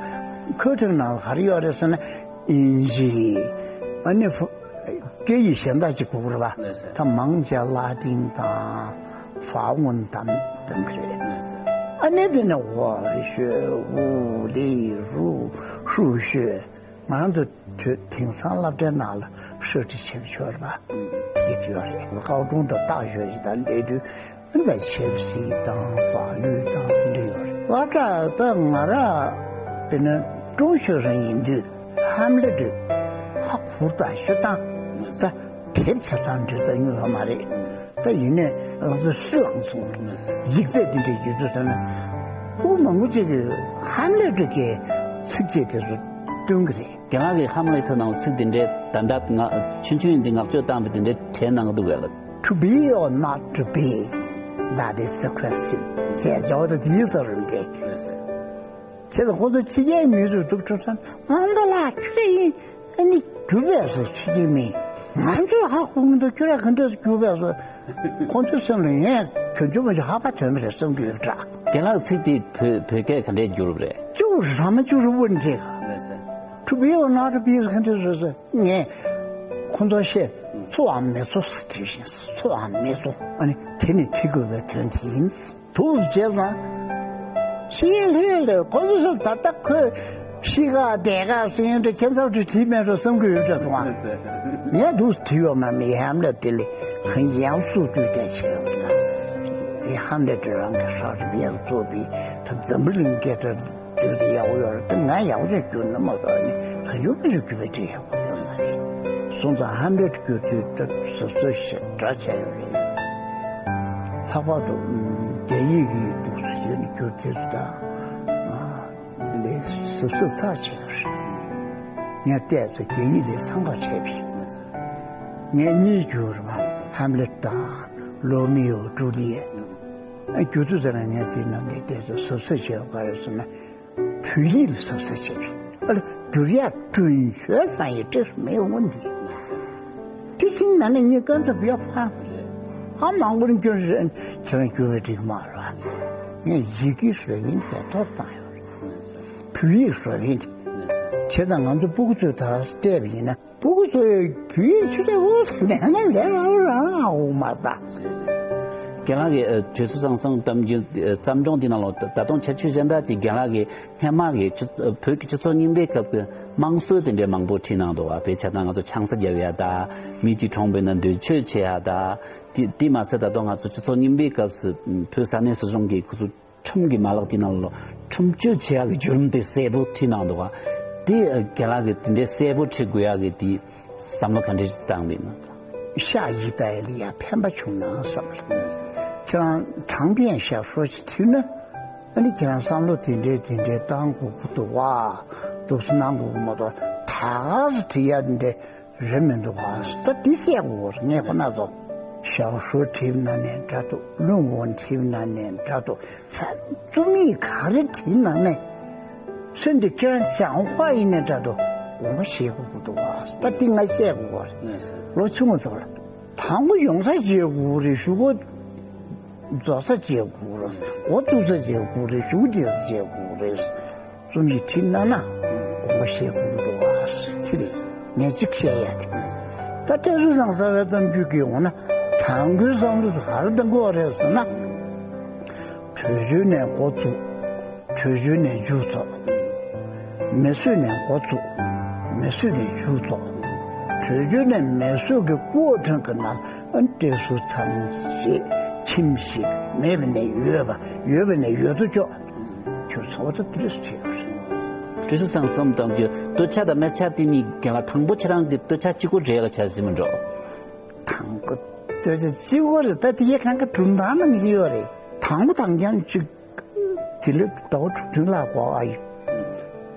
ཁོའི་ཁྲིམས་ནང་ལ་ག་རེ་ཡོད་རེད་ཟེར་ན། ཨིན་ཇི། ཨ་ནི་ཧྥུ་སྐད་ཡིག་གཞན་དག་ཅིག་དགོས་ཀྱི་རེད་པ། ལགས་སོ། ད་མང་ཆེ་ལ་ཏིང་དང་ཧྥ་ཝུན་དང་དེ་འདྲ་རེད། ལགས་སོ། ཨ་ནི་དེ་ནས་ཝ་ཞོ་ཝུ་ལི་རུ་ཧྲུ་ཞོ། ང་རང་ཚོ་དུས་དེང་སང་སློབ་གྲྭའི་ནང་ལ་ཧྲི་ཁྲི་བྱེད་ཀྱི་ཡོད་རེད་པ། ཡིག་ཡོད་རེད། ཀའོ་ཀྲུང་དང་ཏག་ཞོ་ཞིག་དང་ལས་དུས། ཨ་ནི་ཆབ་སྲིད་དང་བག་ལུས་དང་དེ་འདྲ་ཡོད་རེད། སློབ་གྲྭ་ད་ང་རང་དཔེར་ན་ཀྲུང་ཞོ་རང་ཡིན་དུས་ཧམ་ལེ་ཏྲི་ཧ་གུར་དང་ཤོ་དང་ད་དེབ་ཆ་ཚང་འབྲི་ད་ཉོ་ཡོད་མ་རེད། ད་ཡིན་ནའི་ང་ཚོ་སུ་ལངས་སོང་། ཡིག་ཚད་དེ་འདྲ་ཡོད་དུས་ད་ན་ཕྲུ་གུ་མང་པོ་ཅིག་གིས་ཧམ་ལེ་ཏྲི་གི་ཚིགས་བཅད་དེ་ཚོ་སྟོན་གྱི་རེད། རྒན་ལགས་ཀྱིས་ཧམ་ལེ་ཏྲི་ནང་ཚིག་འདི་འདྲའི་ད་ལྟ་ང་ཆུང་ཆུང་ཡིན་དུས་བསྔགས་བརྗོད་བཏང་བའི་འདི་འདྲའི་གྲས་གནང་གི་འདུག་གས་ལགས། To be or not to be, that is the question. ཟེར་བྱ་བ་དེ་དེའི་ས་རུ་འདྲེ། བྱས་ཙང་ཁོ་ཚོ་ཕྱི་རྒྱལ་མི་རུ་འདུག་ཁྲོ་ས་ཨང་པ་ལགས་ཁྱོད་ཡིན་ཨ་ནི་བསྒྱུར་བས་སོ་ཕྱི་རྒྱལ་མི། ང་ཚོས་ཧ་གོ་གི་འདུག་ཁྱོད་ར་ག་འདྲས་སུ་བསྒྱུར་བས་སོ། ཁོ་ཚོའི་སེམས་ལ་ངས་གྱོང་ཆུང་མ་ཞིག་ཧ་པ་དོན་མི་རེད་བསམ་གྱི་ཡོད་འདྲ། རྒན་ལགས་ཚིག་དེ་བོད་བོད་སྐད་ག་འདྲས་བསྒྱུར་བ་རེད། ཅུ་ར་མ་ཅུ་རུ་བོ་འདྲེ་ག། ལགས་སོ། To be or not to be ག་འདྲས་སོ་སོ། ངས་ཁོ་ཚོར་བཤད། ཚོ་བའམ་མེ་ཚོ་ཟེར་བྲིས་ཤིང་ཚོ་བའམ་མེ་ཚོ། ཨ་ནི་དེ་ནི་བྲི་དགོས་པའི་དོན་དེ་ཡིན། དུ་བྱས་ན། ཤི་ལྷོད་ལས་ཁོ་ཚོ་ད་ལྟ་ཁོས་ཤི་ག་བསྡད་ག་ཟེར་ཡོང་དུས་ཁྱེད་ཚོར་དུ་བྲིས་མེད་འགྲོ་བསམ་གྱི་ཡོད་འདྲ་འདུག་ཨ། ངས་འདུག་བྲིས་ཡོད་མ་མི་ཧམ་ལས་དེ་ལས་གང་ཡང་སུ་དུས་བསྡད་བྱས་ཡོང་འདུག་ཨ། ཧམ་ལས་དེ་རང་གི་ཧྲག་རིམ་ཡང་གཙོ་བའི་ད་འཛམ་བུ་གླིང་སྐད་གྲགས། བསྒྱུར་ཏེ་ཡག་པོ་ཡོད་རེད་དེ། ང་ཡག་པོ་ཞིག་བསྒྱུར་ན་མ་གཏོགས་ནི་ག་ཡོད་པ་ཞིག་བསྒྱུར་བའི་གྲས་ཡག་པོ་ཡོད་མ་རེད། སོང་ཙང་ཧམ་ལེ་ཏྲི་བསྒྱུར་དུས་ད་གཟབ་གཟབ་ཞེ་དྲག་བྱས་ཡོད་རེད། ལྷག་པར་དུ་རྒྱ་ཡིག་གི་འདུག་ཟེར་ནས་བསྒྱུར་དུས་ད་ལས་གཟབ་གཟབ་ཚགས་ཆེ་བ་རེད། ངས་བལྟས་ཚེ་རྒྱ་ཡིག་ལས་ཚང་བ་བྱས་པས། ངས་གཉིས་བསྒྱུར་བ་ཧམ་ལེ་ཏྲི་དང་ལོ་མི་ཡོ་ཏྲུ་ལི་ཡེ། བསྒྱུར་དུས་ཙམ་ལ་ངས་དེའི་ནང་གི་བལྟས་ཚེ་གཟབ་གཟབ་བྱས་པ་ག་རེ་ཟེར་ན། བོད་ཡིག་ལ་གཟབ་གཟབ་བྱས་པས། ཨ་ལ་བསྒྱུར་ཡག་ཀྲུང་ཞོན་ཧྥང་ཡི་ཏྲེ་མེད་འོང་འདི། དེ་བཞིན་ན་ནི་ངས་ཀན་ཏུ་བེ་ཧྥང་ཧ་མང་པོ་ནི་སྐྱོན་རེད། ཁྱེད་རང་བསྒྱུར་བའི་འགྲིག་མ་རེད། ངས་ཡི་གེ་བཟོ་ཡིན་ཟེར་ཐོབ་བཏང་ཡོད་རེད། བོད་ཡིག་བཟོ་ཡིན། བྱས་ཙང་ང་ཚོ་སྤུ་གུ་ཚོས་ད་བལྟས་པ་ཡིན་ན། སྤུ་གུ་ཚོས་བོད་ཡིག་ཆུ་ཚོད་འུ་ཟེར་ནས་ནས་ལས་རང་རང་འུ་མ་ད། རྒན་ལགས་ཀྱི་ཨ་དྲི་ཟུར་ཟང་ཟིང་གཏམ་རྒྱུད་ཨ་བརྩམས་སྒྲུང་འདི་ནང་ལ་ད་ད་དུང་ཁྱད་ཆོས་གཞན་དག་ཅིག་རྒན་ལགས་ཀྱི་སྔོན་མ་གི་སྤྱི་ཨ་བོད་ཀྱི་སྤྱི་ཚོགས་རྙིང་པའི་སྐབས་ཀྱི་དམངས་སྲོལ་དེ་འདྲའི་མང་པོ་བྲིས་གནང་འདུག་བ། དཔེ་ཆ་ནང་ང་ཚོ་ཆང་ས་རྒྱབ་ཡ་ད། མི་གཅིག་གྲོངས་པ་ཡིན་ན་འདོད་ཆོས་བྱེད་ཡ་ད། དེ་དེ་མ་ཚད་ད་དུང་ང་ཚོ་སྤྱི་ཚོགས་རྙིང་པའི་སྐབས་སུ་བོད་ས་གནས་སྲིད་གཞུང་གིས་ཁོ་ཚོ་ཁྲིམས་ཀྱི་མ་ལག་དེ་ནང་ལ་ཁྲིམས་གཅོད་བྱེད་ཡག་གི་བརྒྱུད་རིམ་དེ་གསལ་པོ་བྲིས་གནང་འདུག་ག། དེ་རྒན་ལགས་ཀྱིས་དེ་འདྲའི་གསལ་པོ་བྲིས་དགོས་ཡག་གི་དེ་བསམ་བློ་ག་འདྲ་ཞིག་བཏང་བ་ཡིན་ན། ཤ་ཡི་ད་ཡ་ལ་ཡ་ཕན་པ་བྱུང་ན་བསམ་ལ། ཁྱེད་རང་དྲང་བདེན་ཤ་ཧྲོ་ཞིག་བྲིས་ན། ཨ་ནི་ཁྱེད་རང་བསམ་བློ་དེ་འདྲའི་དེ་འདྲའི་བཏང་དགོས་ཀྱི་འདུག་བ། འདུག་སེ་གནང་དགོས་ཀྱི་མ་གཏོགས་ད་ག་སེ་བྲིས་ཡ་དེ་འདྲའི། རེད་མི་འདུག་ག། ད་འདི་བཤད་དགོས་རེད། ངས་ཁོ་ན་ཚོ་ཞའོ་ཧྲུའུ་བྲིས་ན་ནས་འདྲ་འདུག། ལུང་ཝུན་བྲིས་ན་ནས་འདྲ་འདུག། རྩོམ་ཡིག་ག་རེ་བྲིས་ན་ནས་ཚུལ་འདི་ཁྱེད་རང་བྱང་ཧྭ་ཡིན་ནས་འདྲ་འདུག། དགོངས་པ་བཞེས་དགོས་ཀྱི་འདུག་ག། ད་འདི་ང་བཤད་དགོས་རེད། ལོ་ཆུང་བ་ཚོ་ལ་དང་པོ་ཡོང་ས་བྱེད་དགོས་རེད། གཞུག་གུ་རྫོགས་ས་བྱེད་དགོས་རེད། འགོ་བཙུགས་ས་བྱེད་དགོས་རེད། གཞུག་གུ་འབྲས་ས་བྱེད་དགོས་རེད། རྩོམ་ཡིག་བྲིས་གནང་ན་དགོངས་པ་བཞེས་དགོས་འདུག་ཨ། དེ་རེད། ངས་གཅིག་བཤད་ཡ་དེ། ད་བཀྲ་ཤིས་སྒང་གསར་པའི་གཏམ་རྒྱུད་ཀྱི་འོང་ན་དང་པོའི་བསམ་བློ་དེ་ག་རེ་གཏང་དགོས་རེད་ཟེར་ན། བྲོས་བྱོལ་ནས་འགོ་བཙུགས། བྲོས་བྱོལ་ནས་མཇུག་རྫོགས། མི་གསོད་ནས་འགོ་བཙུགས། མི་གསོད་ནས་མཇུག་རྫོགས། བོད་བརྒྱུད་ནས་མེ་གསོད་ཀྱི་སྐུ་འོ་ཐོན་གྱི་ནང་ཨ་བཀྲས་ཟུར་ཚང་ཞེས་ཁྱིམ་ཞིག་མེད་པ་ནས་ཡོད་པ་ཡོད་པ་ནས་ཡོད་དོ་ཅོག་ཁྱོད་ཚོ་ད་དེ་རེད་ཟེར། བཀྲས་ཟུར་ཚང་གསུམ་དང་གྱི་སྟོད་ཆ་དང་སྨད་ཆ་དེ་གཉིས་རྒན་ལགས། དང་པོ་ཁྱེད་རང་གི་སྟོད་ཆ་གཅིག་པོ་རེད་ལ་ཆ་ཟིན་མི་འགྲོ། དང་པོ་སྟོད་ཆ་གཅིག་པོ་རེད། ད་དེ་ཡས་གང་ག་གྲུབ་མཐའ་ནང་བཞིན་ཡོད་རེད། དང་པོ་དང་རྐྱང་གཅིག་དེ་ལས་ཟླ་བ་དྲུག་བདུན་ལྷག་འགོར་བ་ཡོད།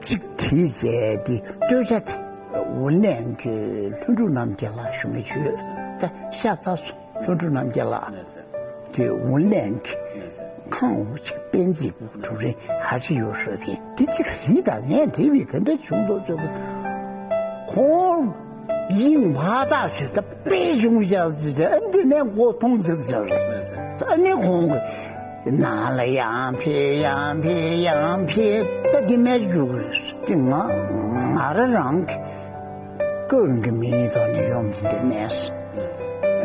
གཅིག་བྲིས་བྱས་ཏེ་སྟོད་ཆ་དེ་ཝུན་ལན་གྱི་ལྷུན་གྲུབ་རྣམ་རྒྱལ་ལགས་ཞུ་མཁན་ཞུས། ད་ཤ་ཚ་སོང་། ལྷུན་གྲུབ་རྣམ་རྒྱལ་ལགས་དེ་ཝུན་ལན་གྱི་ཁང་འུ་ཅིག་པན་ཅི་བུ་གྲུབ་རིན་ཧ་ཅི་ཡོད་ཧྲོ་གིན་དེ་གཅིག་གཟིགས་དང་། ངས་དེ་བས་ག་འདྲ་བྱུང་འདུག་ཅོག་གི་ཁོང་དབྱིངས་ཕ་ཐག་ཆོད། ད་དཔེ་བྱུང་བཞག་ཟེར་བྱས་འདི་ནས་མགོ་མཐོང་ཟེར་བྱས་རེད། ཨ་ནི་ཁོང་གིས་ནང་ལ་ཡང་ཕེབས་ཡང་ཕེབས་ཡང་ཕེབས། ད་འདི་མེད་རྒྱུ་རེད། དེ་ང་ང་རང་རང་གི་ཀུན་གྱི་མིའི་ཐོག་ནས་ཡོང་གི་འདི་མེད།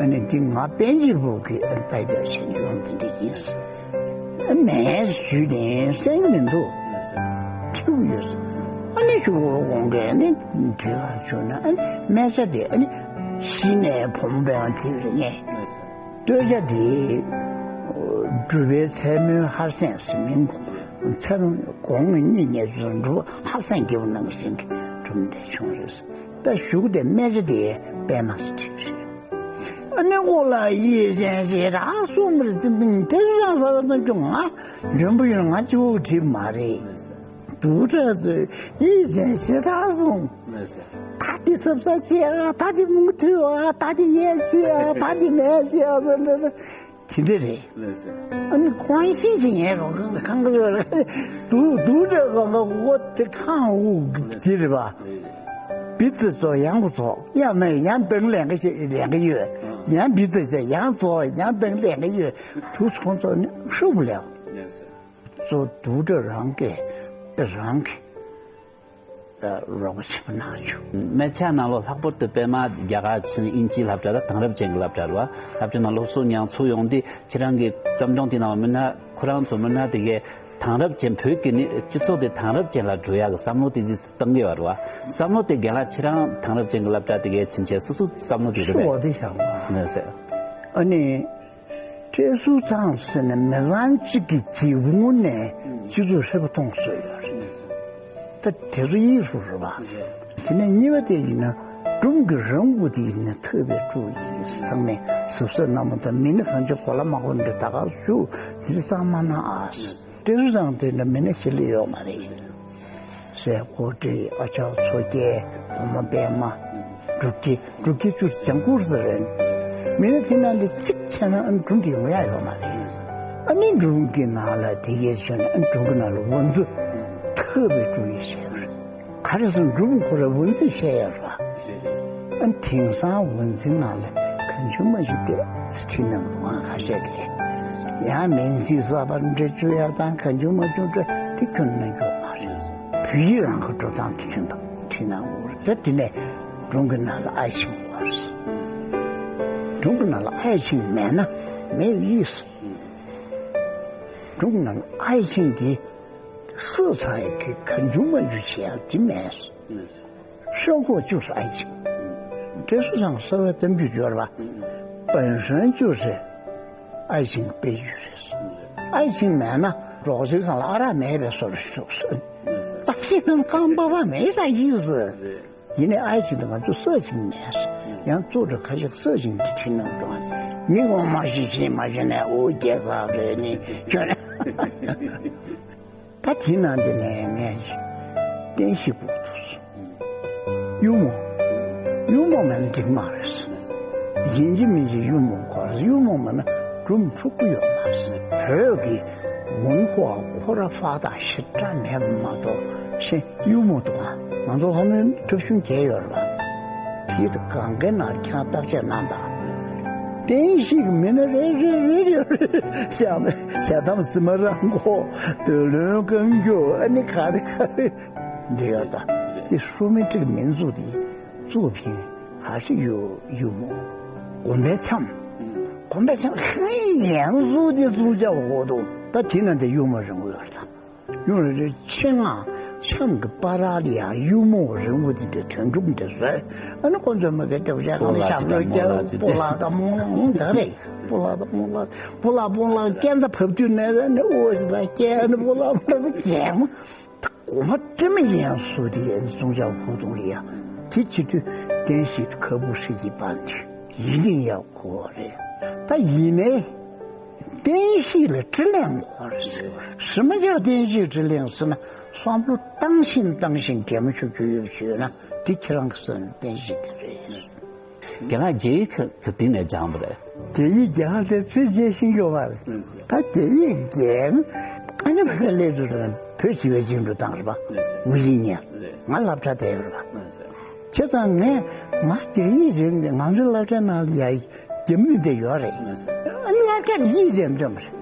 ཨ་ནི་འདི་ང་པན་ཅི་བུ་གི་ཨ་ལྟ་བྱས་བྱས་ནས་ཡོང་གི་འདི་ཡིན། མེད་ཞུས་ནས་སེམས་མི་འདུག་ཁྲིའུ་ཡོད། ཨ་ནི་ཞུ་བོ་གོང་གས་ནི་དྲི་ལ་ཞུ་ན་ཨ་ནི་སྨད་ཆ་དེ་ཨ་ནི་གཞི་ནས་བུ་མོ་པའི་དེ་རེད་ངས། སྟོད་ཆ་དེ་གྲུབ་པའི་མཚན་མོའི་ཧར་སེང་ཟེར་མིང་། མཚན་མོ་གོང་གི་གཉིད་ཉལ་དུས་གྲུབ་ཧར་སེང་རྒྱལ་པོ་ནང་གི་སེང་གེ་གྲུབ་འདྲ་བྱུང་རེད། ད་གཞུག་དེ་སྨད་ཆ་དེ་པད་མ་ཟེར་བྲིས་རེད། ཨ་ནི་ཁོ་ལ་ཡིད་ཅན་ཞེ་དྲག་གསུངས་པ་རེད། དེ་དེ་རང་ས་བ་ཙམ་ཅུང་ང་འཇོན་པོ་ཡིན། ང་གཅིག་པོ་བྲིས་མ་རེད། དུག་ཁྲག་ཚོས་ཡིད་ཅན་ཞེ་དྲག་གསུངས། ད་དེ་སབ་སབ་བྱེད་ཨ། ད་དེ་མུ་མཐུད་ཨ། ད་དེ་ཡས་བྱེད་ཨ། ད་དེ་མས་བྱེད་ཨ། ད་དེ་དེ་འདྲ་རེད། ཨ་ནི་ཁོང་ཤེས་ཀྱི་ཡིན་རོགས་གང་གི་ཡོད་རེད། དུག་དུག་འདྲ་གང་ག་འོ་དེ་ཁང་དབུགས་དེ་རེད་པ། བི་ཙི་ཙོ་ཡང་གོ་ཙོ་ཡང་མེད། ཡང་བེང་ལེན་གི་ལེན་གི་ཡོད། ཡང་བི་ཙི་ཙོ་ཡང་ཙོ་ཡང་བེང་ལེན་གི་ཡོད། དུག་ཁོང་ཚོ་ནི་ཤུགས་ལེགས། ཙོ་དུག་འདྲ་རང་གིས་རང་གིས་རོགས་པ་བྱེད་པ་གནང་བྱུང་། སྨད་ཆ་ནང་ལོགས་ལྷག་པར་དུ་པད་མ་རྒྱ་གར་ཕྱིན་དབྱིན་ཇིའི་སློབ་གྲྭ་དང་དེང་རབས་ཅན་གྱི་སློབ་གྲྭ་རེད་བ། སློབ་གྲྭ་ནང་སློབ་གསོ་མྱོང་ཚུལ་ཡོང་དུས་ཁྱེད་རང་གིས་བརྩམས་སྒྲུང་དེ་ནང་མི་སྣ་ཁོ་རང་ཚོ་མི་སྣ་དེ་གས་དེང་རབས་ཅན་བོད་ཀྱི་ནི་སྤྱི་ཚོགས་དེ་དེང་རབས་ཅན་ལ་འགྲོ་ཡག་གི་བསམ་བློ་དེ་ཅིག་བཏང་གི་ཡོད་རེད་བ། བསམ་བློ་དེ་རྒན་ལགས་ཁྱེད་རང་དེང་རབས་ཅན་གྱི་སློབ་གྲྭ་དེ་གས་ཕྱིན་བྱས་སོ་སོ་བསམ་བློ་དེ་རེད་ཤི་བ་པས། དེ་བྱ་བ། ནས་ཟེར། ཨ་ནི། བཀྲས་ཟུར་ཚང་ཟེར་ནས་མི་ཚང་གཅིག་གི་འཇིགས་སྔུན་ནས་སྤྱི་ཚོགས་ཧྲིལ་པོ་མཐོང་སྲོལ་ཡོད་རེད། ད་དེ་ཚོ་གཉིས་སུ་རེད་པ། དེ་ནས་གཉིས་པ་དེ་ཡིན་ན་སྒྲུང་གི་རང་མགོ་དེ་ཡིན་ན་ཐག་པས་དཀྲུགས་ཡིན། ཚང་མས་གཟབ་གཟབ་གནང་མ་ཐུབ། མི་ནི་གང་ཅི་གོ་ལ་མ་གོ་འདྲ་ད་ག་བཞུགས་དེ་གཙང་མ་གནང་ཨ། བཀྲས་ཟུར་ཚང་དེ་འདྲ་མི་སྣ་ཞིག་ལས་ཡོད་མ་རེད། སྲས་ཀོ་ཀྲི། ཨ་ཅག་མཚོ་རྒྱལ། བུ་མོ་པད་མ། འབྲུག་རྒྱལ། འབྲུག་རྒྱལ་ཅུ་ལྗང་ཁུར་ཟེར་རེད། མི་སྣ་དེ་ནང་ལས་གཅིག་ཆད་ན་ཨ་ནི་སྒྲུང་དེ་ཡོང་ཡ་ཡོད་མ་རེད། ཨ་ནི་སྒྲུང་གི་ནང་ལ་དེ་གས་བྱས་ན་ཨ་ནི་སྒྲུང་གི་ནང་ལ་འོ་འཛི་ཐག་པས་དཀྲུགས་ཡིན་བཤད་པ་རེད། ག་རེ་ཟེར་ན་སྒྲུང་ཁོ་ར་འོ་འཛི་བཤད་ཡ་རེད། ཨ་ནི་དེང་སང་འོ་འཛི་ནང་ལ་གང་བྱུང་མ་བྱུང་བལྟས་ཚེ་ཁྲིད་གནང་འདུག་ཨང་། ཁ་ཤས་ཀྱིས་ཡང་མིང་ཚིག་གསར་པ་འདྲ་བཅོས་ཡ་དང་གང་བྱུང་མ་བྱུང་འདྲ་དེ་ཁྱོན་ནས་འགྱོ་མ་རེད། བོད་ཡིག་རང་གི་འགྲོ་སྟངས་དེ་ཁྱོན་དང་ཁྲིད་གནང་འོ་རེད། ད་དེ་ནས་སྒྲུང་གི་ནང་ལ་ཨའི་ཆིང་དགོས་རེད། སྒྲུང་གི་ནང་ལ་ཨའི་ཆིང་མེད་ན་མེད་ཡིས། སྒྲུང་གི་ནང་ལ་ཨའི་ཆིང་དེ་སུ་ཚ་ཡི་གི་གང་བྱུང་མ་བྱུང་བྱེད་ཡ་དེ་མེད། 生活就是爱情。 བཀྲས་ཟུར་ཚང་གསར་བའི་གཏམ་རྒྱུད་སྦྱོར་བ། 本身就是爱情悲剧རེད། 爱情མེད་ན་རོགས་ཚོའི་སྒང་ལ་ཨ་རག་མེད་པའི་བཟོ་འདྲ་ཞིག་འདུག་ཟེར། 但是呢，刚爸爸没啥意思。 ཡིན་ནའི་爱情དེ་ང་ཚོ་色情མེད། ཡང་གཙོ་གྲས་ཁ་ཤས་色情དེ་ཁྲིད་གནང་འདུག་མི་ངོ་མ་ཤེས་ཤེས་མ་ཤེས་ནས་འོ་རྒྱལ་ཚབ་རེད་ནི་ཁྱོད། ད་དེ་ནང་དེ་ནས་ངས་བསྟན་བཤིག་པོ་འདུག་གཡུ་མོ། གཡུ་མོ་མེད་ན་འགྲིག་མ་རེད། ཡིན་གཅིག་མིན་གཅིག་གཡུ་མོ་དགོས་རེད། གཡུ་མོ་མེད་ན་སྒྲུང་འཁྲུག་གི་ཡོད་མ་རེད། བོད་ཀྱི་文化ཁོ་ར་发达ཞེ་དྲག་མེད་པ་མ་གཏོགས་གཞན་གཡུ་མོ་འདུག་ཨ། ང་ཚོ་ལྷ་མོའི་འཁྲབ་གཞུང་བརྒྱད་ཡོད་རེད་པ། དེ་དང་གང་གའི་ནང་ཁྱང་བརྟག་དཔྱད་གནང་དང་། བསྟན་བཤིག་མི་སྣ་རེ་རེ་རེ་རེ་རེ་ཞྭ་མོ་ཞྭ་དམ་སི་མ་རང་མགོ་བདུད་བློན་རྐང་རྒྱུག་ཨ་ནི་ག་རེ་ག་རེ་འདྲེ་ཡོད་ད། དེ་ཧྲུའུ་མི་ཀྲིག་མིང་བཙུགས་དེ་གཙུག་ཕིང་ཧ་ཤི་ཡུ་ཡུ་མོ། དགོན་པའི་འཆམ། དགོན་པའི་འཆམ་ཧན་ཡང་བཙུགས་དེ་བཙུགས་བྱ་བ་འོ་དོ། ད་དེ་ན་དེ་ཡུ་མོ་རིང་པོ་ཡོད་ད། ཡུ་རེ་རེ་ཆེ་ང་ ཆང་གི་པ་ར་ལ་ཡང་གཡུ་མོ་རིང་པོ་དེ་འདྲ་དོན་གྲུབ་འདྲ་བཟོས། ཨ་ནི་ཁོ་ཚོས་མི་ག་རྒྱབ་ཤ་གང་ལ་ཞབས་བྲོ་རྒྱབ། སྤོ་ལགས་དང་སྨོན་ལམ་ད་རེད། སྤོ་ལགས་དང་སྨོན་ལམ། སྤོ་ལགས་སྤོ་ལགས་སྐས་འཛེག་ཕབ་དུས་ནས་ར་ནི་ཨོ་ཞིག་ལ་སྐས་ནི་སྤོ་ལགས་སྤོ་ལགས་རྒྱལ་མོ། ད་གོ་མ་དྲི་མ་ཡིན་ཡང་བཟོ་དེ་ཡན་ཙུང་ཅའོ་ཧྥུ་ཏུང་ལ་ཡ། དེ་བྱེད་དུས་བསྟན་བཤིག་ཁ་བུ་ཧྲི་གི་པ་འདི་ཡིན་ནི་ཡག་གོ་རེད། ད་ཡིན་ནའི། བསྟན་བཤིག་ལ་དྲིན་ལན་འགོར་ཟེར་བ། རི་མ་ཆག་བསྟན་བཤིག་དྲིན་ལན་ཟེར་ན། བསམ་བློ་བཏང་བཞིན་བཏང་བཞིན་གད་མོ་ཤུབ་ཤུབ་ཡོད་བྱོས་ན་དེ་ཁྱེད་རང་གི་སེམས་བསྟན་བཤིག་གི་རེད། རྒན་ལགས་རྒྱ་ཡིག་གི་དེ་ནས་སྦྱངས་པ་རེད། རྒྱ་ཡིག་རྒྱ་གར་དེ་ཚེ་རྗེས་ཤིང་ཡོད་པ་རེད། ད་རྒྱ་ཡིག་རྒྱན་ཨ་ནི་བ་ག་ལས་དུ་དང་བོད་སྤྱི་བའི་བཅིངས་འགྲོལ་བཏང་རེད་པ། ཝི་ལི་ཉན་ང་སློབ་གྲྭ་བསྡད་ཡོད་རེད་པ། བྱས་ཙང་ངས་ང་རྒྱ་ཡིག་རེད་ང་ཚོའི་སློབ་གྲྭའི་ནང་ལ་ཡ་རྒྱ་མི་དེ་ཡོད་རེད། ཨ་ནི་སློབ་གྲྭ་ལ་ཡིག་རེད་འདོན་པ་རེད།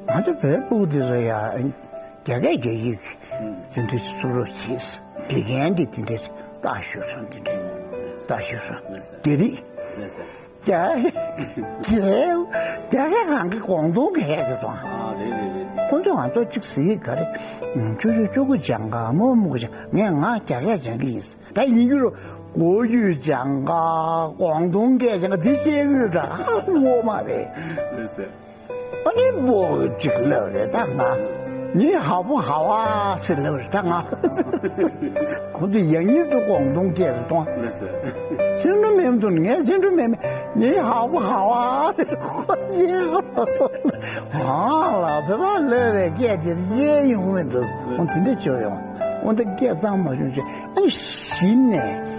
ང་ཚོ་བོད་ཕྲུག་དེ་ཚོ་ཡ་རྒྱ་སྐད་རྒྱ་ཡིག་དེ་འདྲ་ཚུགས་རོགས་བྱེད། དགེ་རྒན་དེ་དེ་འདྲ་ལྟ་ཞོར་སོང་དེ་འདྲ་ལྟ་ཞོར་སོང་རྒྱ་རིགས། རྒྱ་རྒྱ་རྒྱ་སྐད་རང་གི་ཀོང་ཏུང་སྐད་ཟེར་དང་། ཨ་རེད་རེད་རེད། ཁོང་ཚོ་ང་ཚོ་གཅིག་ཟེར་གི་ག་རེ། ཅུ་ཅུ་ཅུ་གུ་ཅང་ག་མོ་མོ་གུ་ཅང་ངས་ང་རྒྱ་སྐད་སྦྱང་གི་ཡིན། ད་ཡིན་རྒྱུ་རུ་གོ་ཡུ་ཅང་ག་ཀོང་ཏུང་སྐད་ཅང་ག་འདི་བཤད་ཡོད་འདྲ་ངོ་མ་རེད། རེད་ཟེར། ཨ་ནི་བོ་གཅིག་ལབ་རེད་ད་ང་། ཉི་ཧ་བུ་ཧ་བ་ཟེར་ལབ་རེད་ད་ང་། ཁོང་ཚོ་ཡང་ཉིད་དུ་ཀོང་ཏུང་སྐད་རེད་དང་། ལགས་སོ། ཚིག་འབྲུ་མེད་དུ་ངས་ཚིག་འབྲུ་མེད་མེད་ཉི་ཧ་བུ་ཧ་བ་ཟེར་ཁོ་ཡིན། ཧང་ལ་བོད་པ་ལབ་པའི་སྐད་དེ་ཡེ་ཡོང་མི་འདུག་ཁོང་དེ་འདྲ་བྱོས་ཡོང་། འོན་ཏེ་སྐད་གཙང་མ་བྱུང་ཆེ་ཨ་ནི་གཞི་ནས་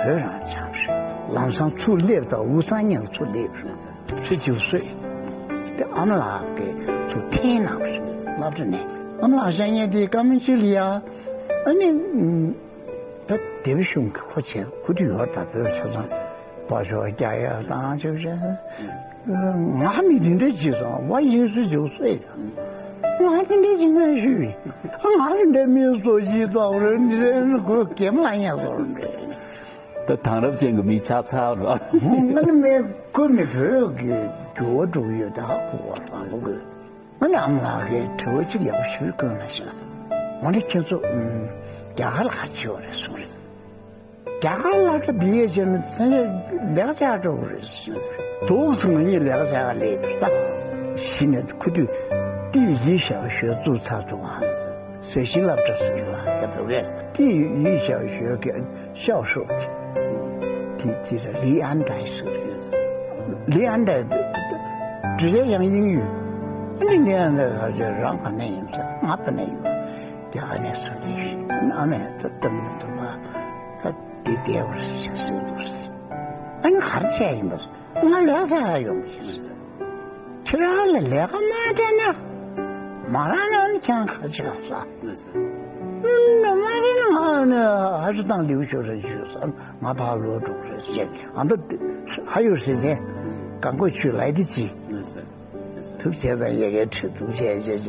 བོད་རང་སྦྱངས་རེད། ལམ་སང་ཚུར་སླེབས་དང་དབུས་གཙང་གཉིས་ལ་ཚུར་སླེབས་རེད། ཚེ་ཆུ་གསོས། དེ་ཨ་མ་ལགས་ཀྱིས་ཚུར་འཐེན་གནང་བ་རེད། སློབ་གྲྭ་ནས་ཨ་མ་ལགས་བཤད་མཁན་དེ་བཀའ་མོལ་ཅིག་ལ་ཡ། ཨ་ནི། ད་སྡེ་པ་གཞུང་གི་ཁོ་བྱས་ཁུ་དུ་ཡོར་ད་བོད་ཆ་ཚང་དཔའ་ཤོག་རྒྱག་ཡ་དང་ཆོས་བྱས། ང་མི་དེ་འདྲ་བྱས་སོང་བ་ཡིན་སུ་འཇུག་སོ་ཡ། ང་དེ་འདྲ་བྱས་ངས་ཞུས་ཡིན། ང་དེ་འདྲ་མི་བཟོ་ཞིག་ཐོག་རེ་འདི་རེ་ཁོ་གེ་མ་ཡ་བཟོ་རེ། ད་དེང་རབས་ཅན་གྱི་མི་ཆགས་ཚར་རོ། ང་ནི་མི་ཁོ་མི་བོད་ཀྱི་འགྱུར་བ་འགྲོ་གི་ཡོད་ད་ཁོ་བ་རང་ལོ་གི། ང་ནི་ཨ་མ་ལགས་ཀྱིས་དྲི་བ་གཅིག་ཡག་པོ་ཞིག་བཀོད་གནང་ཤག་འོ་ན་ཁྱེད་ཚོ་ཨུམ་རྒྱ་གར་ལ་ག་རེ་བྱེད་པ་རེད་གསུངས་རེད། རྒྱ་གར་ལ་ད་བི་ཨེ་བྱས་ན་སེམས་ཅན་ལས་ཀ་བྱ་འགྲོ་གི་རེད་ཟེར། དུག་སེ་ང་གཉིས་ལས་ཀ་བྱ་ག་སླེབས་པ་རེད་ད། གཞི་ནས་ཁུ་དུས་ཏི་ཡི་ཞའོ་ཞུའེ་བཙུགས་ཚར་འདུག་ཨ། ཟས་ཞིག་སློབ་གྲྭ་ཟེར་ལ་ད་བོད་སྐད་ཏི་ཡི་ཞའོ་ཞུའེ་གི་ཤའོ་ཧྲོ་དེ་དེ་ར་ལི་ཨན་ཏའི་ཟེར། ལི་ཨན་ཏའི་འབྲི་ཡ་ཡང་དབྱིན་ཡུལ། ཨ་ནི་ལི་ཨན་ཏའི་ཟེར་རང་ག་ནས་ཡིན་ཟེར་ང་ཕ་ནས་ཡོད། རྒྱ་གར་ནས་ཚུར་ལེན་ཤིག་ཨ་མས་ད་གཏམ་མི་འདུག་པ། ད་འདི་བསྡད་པར་བྱ་ཟེར་འདུག་ཨ་ནི་ག་རེ་བྱས་ཡིན་པ། ང་ལས་ཀ་བྱ་ཡ་ཡོང་གི་ཡིན། ཁྱེད་རང་ལ་ལས་ཀ་མ་སྤྲད་ན། མ་རག་ན་ནི་ཁྱེད་རང་ག་རེ་བྱེད་ལ་ཟ། ནི་མ་རེད་ན་ང་ནི་ཧ་ཅང་བཏང་ལེའུ་ཤོར་རེ་བྱོས་ཟ། ང་ཕར་ལོག་འགྲོ་གི་རེད་ཟེར། ཨ་མདའ་ཧ་ཡོད་ཟེར་ཟེར། གང་གོ་ཆུ་ལ་དེ་ཅི། ཐུབ་བྱས་དང་ཡ་གའི་ཁྲི་ཐུབ་བྱས་བྱས་བྱས་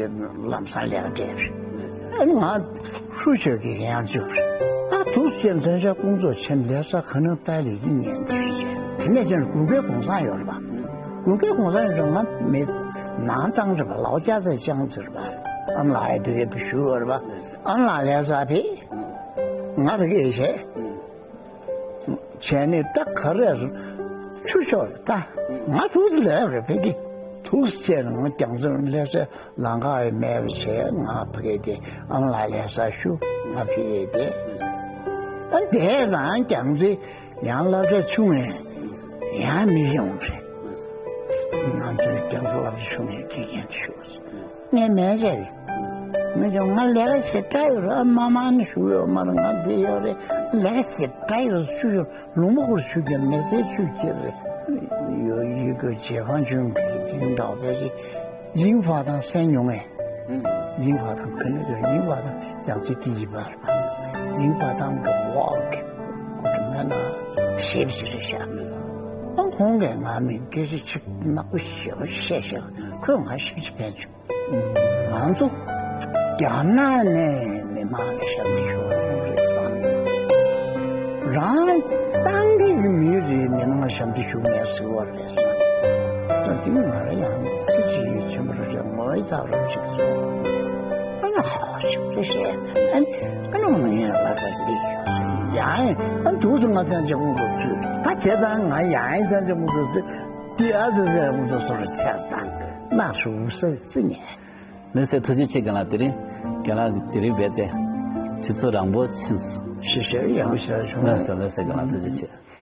ལམ་སང་ལས་ཀ་སྤྲད་རེད། ཨ་ནི་ང་ཧྲུའུ་ཅི་གི་ཡང་བཅུག་རེད། ཨ་ཐུགས་རྗེ་མཚན་ཆ་ཀུང་ཙོ་ཆེན་ལས་ས་ག་ནང་ལྟ་ལས་ཀྱི་ཉན་དེ་རེད། དེ་ནས་ཀྱང་དགུན་ཁའི་གུང་སེང་ཡོད་རེད་པ། དགུན་ཁའི་གུང་སེང་ཡོད་ང་མི་ནང་བཏང་རེད་པ། ལའོ་ཅ་ཚའི་ཅང་ཚེ་རེད་པ། ཨ་མ་ལགས་ཡ་བི་གེ་བི་ཞུ་ཡོད་རེད་པ། ཨ་མ་ལགས་ལས་ས་བི་ང་བི་གེ་བྱས། བྱས་ནས་ད་ག་རེ་ཆུ་ཤོར་ད་ང་ཐུགས་སུ་ལས་རེད་བི་གེ་ཐུགས་སུ་ཆེ་ནས་ང་རྒྱང་མཚོ་ལས་ས་ལང་ཀ་ཡི་མེད་པ་བྱས། ང་ཕ་གི་དེ་ཨ་མ་ལགས་ལས་ས་ཞུ། ང་ཕ་གི་དེ་ཨ་དེ་དང་རྒྱང་མཚོའི་ཡང་སློབ་གྲྭ་ཆུང་ངས་ཡང་མི་ཡོང་རེད། ང་ཚོའི་རྒྱང་མཚོ་སློབ་གྲྭ་ཆུང་ངའི་དགེ་རྒན་དེ་ཞུ། ངས་མེད་ཅེས། ངས་ཀྱང་ང་ལས་ཀ་ཞེ་དྲག་ཡོད་རེད། ཨ་མ་མ་ནི་ཞུ་ཡོད་མ་རེད། ང་འདི་ཡོད་རེད། ལས་ཀ་ཞེ་དྲག་ཡོད་ཞུ་ཡོད། ལུང་པ་ཁུར་ཆུ་རྒྱབ་མེ་སེར་ཆུ་ཁྱེར་རེད། ཡོད་ཡི་གེ་བྱེད་ཁང་ཆུང་གི་དེ་འདྲ་བས་ཅི། དབྱིན་ཕ་དང་སེན་ཉུང་ངས། དབྱིན་ཕ་དང་ག་ནས་ཀྱང་དབྱིན་ཕ་དང་ཅང་ཙི་ཏི་ཡི་བར་པ། དབྱིན་ཕ་དང་གི་ཝག་གི་ཁོ་ཚོ་མེད་ན་ཞེབ་ཞིག་རེད་ཤག་ཨ་ཁོང་གིས་ང་མི་སྐད་ཆ་ཆིག་ནག་པོ་ཞེ་པོ་བཤད་ཤག་ཁོས་ང་ཞེ་པོ་ཅིག་ཕན་བྱུང་། ང་ཚོ་རྒྱ་ནག་ནས་མི་མང་ལ་ཞབས་འདེགས་ཞུ་བ་རང་རེད་བསམ། རང་ཏང་གི་མི་རེད་མི་མང་ལ་ཞབས་འདེགས་ཞུ་མེད་ཟེར་བ་རེད་བསམ། ད་དེ་ང་རང་ཡང་སྲིད་ཇུས་ཡིད་ཆེན་པོ་རེད་ངོ་ཡི་ཐག་རོབ་ཅིག་སོང་། ཨ་ན་ཧ་ ཞིག་ཏུ་བཤད། ཨ་ནི་ཨ་ནི་ང་ཡང་ལ་ཁ་ལི་ཡང་ཨ་འདུག་སེ་ང་ཚང་ཅག་ཁོང་ཚོ་ཚུད་ད་དེ་དང་ང་ཡང་ཨ་ཚང་ཅག་ཁོང་ཚོ་ཚུད་དེ་ཨ་ཙི་ཙི་ཁོང་ཚོ་སོ་སོར་ཚར་དང་ན་ཧྲུག་སེ་ཙི་ཉེ། ལགས་སེ་ཐུགས་རྗེ་ཆེ། རྒན་ལགས་དེ་རིང་རྒན་ལགས་དེ་རིང་རྦད་དེ་ཆུ་ཚོད་རིང་པོ་ཕྱིན་སོང་། ཞེ་ཞེ་ཡག་པོ་ཞེ་དྲག་བྱུང་། ལགས་སེ་ལགས་སེ་རྒན་ལགས་ཐུགས་རྗེ་ཆེ།